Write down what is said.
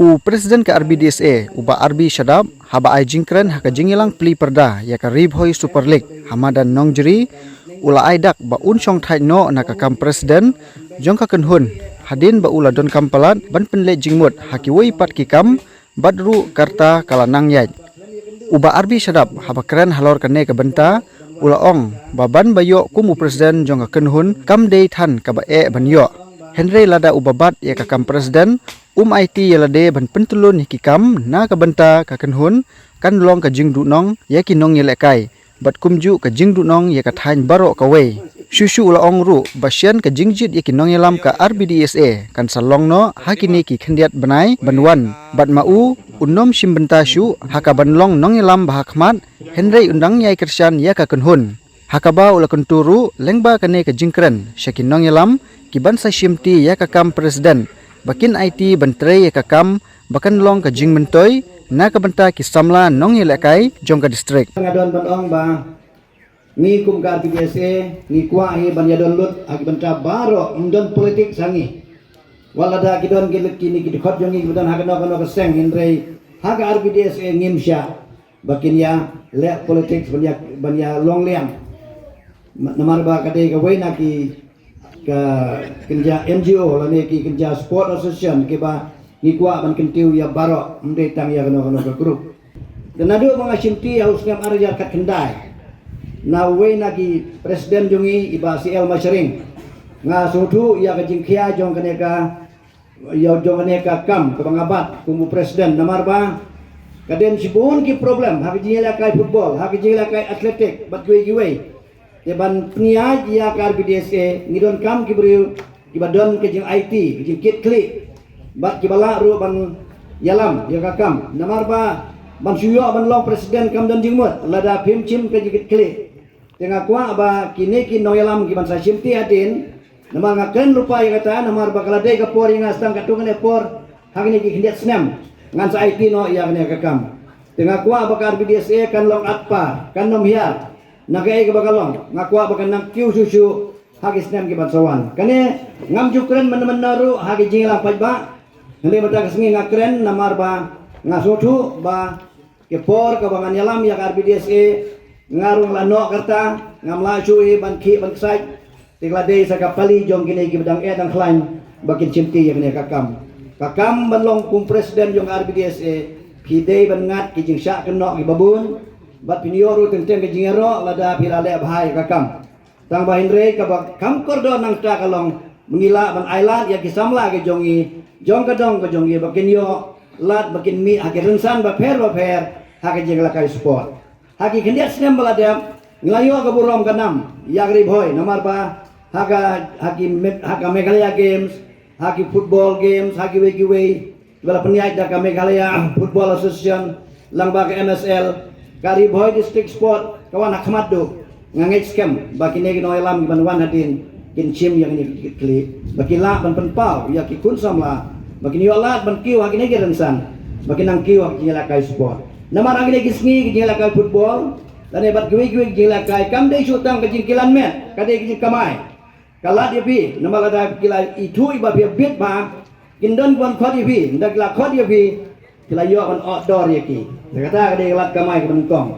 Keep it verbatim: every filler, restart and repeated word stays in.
U President ka R B D S A, u Bah R B Shadap, haba ai jingkren ha ka jingïalang plie pyrda ïa ka Ri Bhoi Super League ha madan Nongjri, u la ai dak ba un shongthait noh na ka kam President jong ka kynhun, hadien ba u la donkam palat ban pynleit jingmut ha kiwei pat ki kam, bad ruh ka rta ka la nang ïaid. U Bah R B Shadap haba kren halor kane ka bynta, u la ong ba ban ba ïoh kum u President jong ka kynhun kam dei than kaba eh ban ïoh. Hynrei lada uba bat ïa ka kam President um aiti ïa lade ban pyntyllun ïa ki kam na ka bynta ka kynhun, kan long ka jingduhnong ïa ki nongïalehkai bad kumjuh ka jingduhnong ïa ka thaiñ baroh kawei. Shuh shuh u la ong ruh ba shen ka jingjied ïa ki nongïalam ka R B D S A kan sa long noh ha kine ki khyndiat bnai ban wan, bad ma u un ym shim bynta shuh ha ka ban long nongïalam ba ha khmat, hynrei un dang ïai kyrshan ïa ka kynhun. Ha kaba u la kyntu ruh lyngba kane ka jingkren sha ki nongïalam ki ban sa shimti ïa ka kam President, ba kin aiti ban trei ïa ka kam ba kan long ka jingmyntoi na ka bynta ki samla nongïalehkai jong ka district. Nga don ban ong ba ngi kum ka R B D S A ngi kwah hi ban ïadon lut ha ki bynta baroh, ym don politics ha ngi. Wat lada ki don ki lehki ni ki dkhot jong ngi ki don ha kano kano ka seng, hynrei ha ka R B D S A ngim shah ba kin ïa leh politics ban ïa, ban ïa long liang. Namar ba ka dei kawei na ki ka kynja N G O lane ki kynja sport association kiba ngi kwah ban kyntiew ïa baroh, ym dei tang ïa kano kano ka group. Te naduh ba nga shimti ha u snem ar hajar khatkhyndai na uwei na ki president jong ngi, i Bah C L Mashering, nga sngewthuh ïa ka jingkhia jong kane ka, ïa jong kane ka kam kaba nga bat kum u president, namar ba ka don shibun ki problem ha ka jingïalehkai football, ha ka jingïalehkai athletic bad kiwei kiwei. Te ban pynïaid ïa ka R B D S A ngi donkam ki briew kiba don ka jingaiti, ka jingkitkhlieh bad kiba lah ruh ban ïalam ïa ka kam. Namar ba ban shu ïoh ban long president kam don jingmut lada phim shim ka jingkitkhlieh. Te nga kwah ba kine ki nongïalam ki ban sa shimti hadien. Namar nga kren lypa ïa kata namar ba ka la dei ka por ïa nga, tang katto katne por ha kine ki khyndiat snem ngan sa aiti noh ïa kane ka kam. Te nga kwah ba ka R B D S A kan long atpa, kan ym hiar na kaei kaba ka long. Nga kwah ba kan nang kiew shuh shuh ha ki snem ki ban sa wan. Kane ngam ju kren mynno mynno ruh ha ki jingïalang paidbah. Hynrei mynta ka sngi nga kren namar ba nga sngewthuh ba ki por kaba ngan ïalam ïa ka R B D S A nga ruh nga la noh ka rta, ngam lah shuh hi ban khih ban kshaid. Te ka la dei sa ka pali jong kine kiba dang eh dang khlaiñ ba kin shimti ïa kane ka kam. Ka kam ban long kum president jong ka R B D S A phi dei ban ngat ki jingshah kynnoh kiba bun bad phin ïoh ruh teng teng ka jingïaroh lada phi la leh bha ïa ka kam. Tang ba hynrei kaba kham kordor nangta ka long ba ngi lah ban ailad ïa ki samla ki jong ngi, jong ka dong ka jong ngi ba kin ïoh lad ba kin mih ha ki rynsan bapher bapher ha ka jingïalehkai sport. Ha ki khyndiat snem ba la dep ngi la ïoh ka burom ka nam ïa ka Ri Bhoi namar ba ha ka, ha ki Me-, ha ka Meghalaya Games, ha ki football games, ha kiwei kiwei kiba la pynïaid da ka Meghalaya Football Association lyngba ka M S L, ka Ri Bhoi District Sport ka wan ha khmat duh. Nga ngeit skhem ba kine ki nongïalam kiban wan hadien kin shim ïa kine ki kli ba ki lah ban pynpaw ïa ki khun samla ba kin ïoh lad ban kiew ha kine ki rynsan, ba kin nang kiew ha ki jingïalehkai sport. Namar ha kine ki sngi ki jingïalehkai football lane bad kiwei kiwei ki jingïalehkai kam dei shuh tang ka jingkilan met, ka dei ka jingkamai. Ka lad ïa phi namar lada ki la ithuh ba phi bit bha, kin don kiban khot ïa phi, ynda ki la khot ïa phi ki la ïoh ban outdoor ïa ki. Te kata ka dei ka lad kamai kaba nyngkong.